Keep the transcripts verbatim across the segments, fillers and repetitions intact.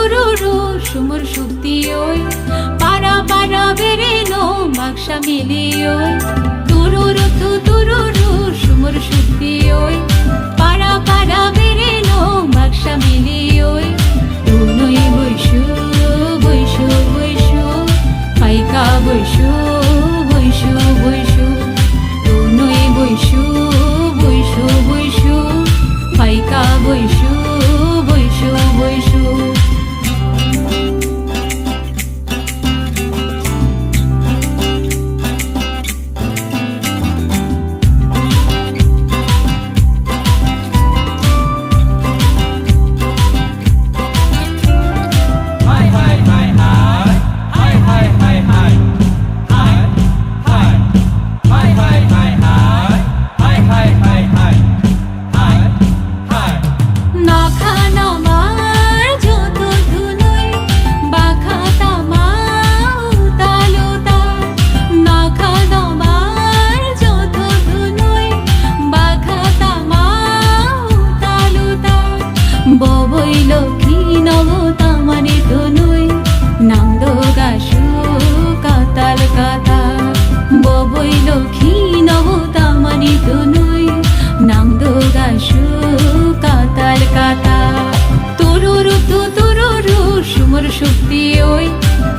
Tururu sumur shukti oi, para para bere no baksa mili oi. Tururu tu tururu sumur shukti oi, para para bere no baksa mili oi. Tunui buisu, buisu, buisu, paika buisu, buisu, buisu. Tunui buisu, buisu, buisu, paika buisu, buisu, buisu. Hai, hai, hai, hai. Hai, hai, hai, hai. Hai, hai. Hai, hai, hai, hai. Hai, hai, hai, hai. Hai, hai. Nokha nomar joto dunui bakha tama utal utal. Nokha nomar joto dunui bakha tama utal utal. Boboi lokhi nogo tamani dunui nangdo gasu katal katal. Boboi lokhi nogo tamani dunui nangdo gasu katal katal. Tururu tu tururu sumur shukti oi,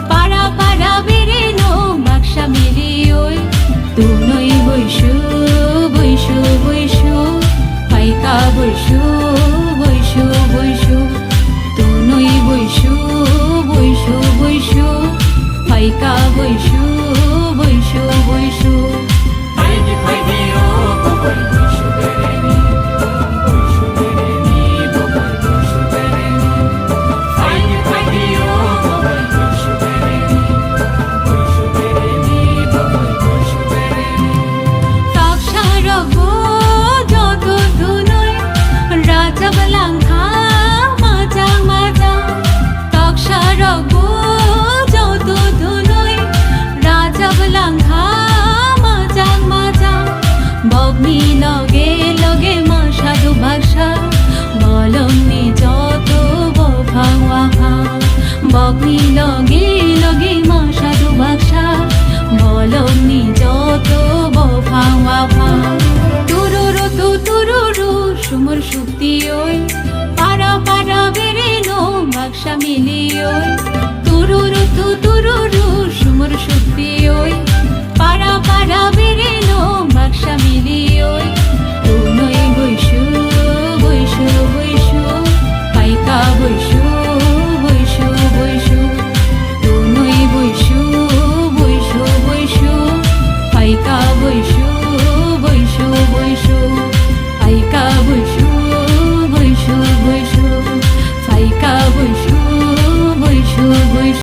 para para bere no baksa mili oi. Tunui buisu, buisu, buisu, paika buisu, buisu, buisu. Tunui buisu, buisu, buisu, paika buisu, buisu, buisu. Phaidi, phaidi, o boboi buisu bereni, buisu bereni, boboi buisu bereni. Phaidi, phaidi, o boboi buisu bereni, buisu bereni, boboi buisu bereni. Toksa rogo joto dunui rajab langkha majang majang. Toksa rogo joto dunui rajab langkha majang majang. Bokni loge loge ma sadhu baksa, bolongni joto bophang waphang. Bokni loge loge ma sadhu baksa, bolongni joto bophang waphang. Tururu tu tururu sumur shukti oi, para para bere no baksa mili oi. Tururu tu tururu sumur shukti oi, para para bere no baksa mili oi.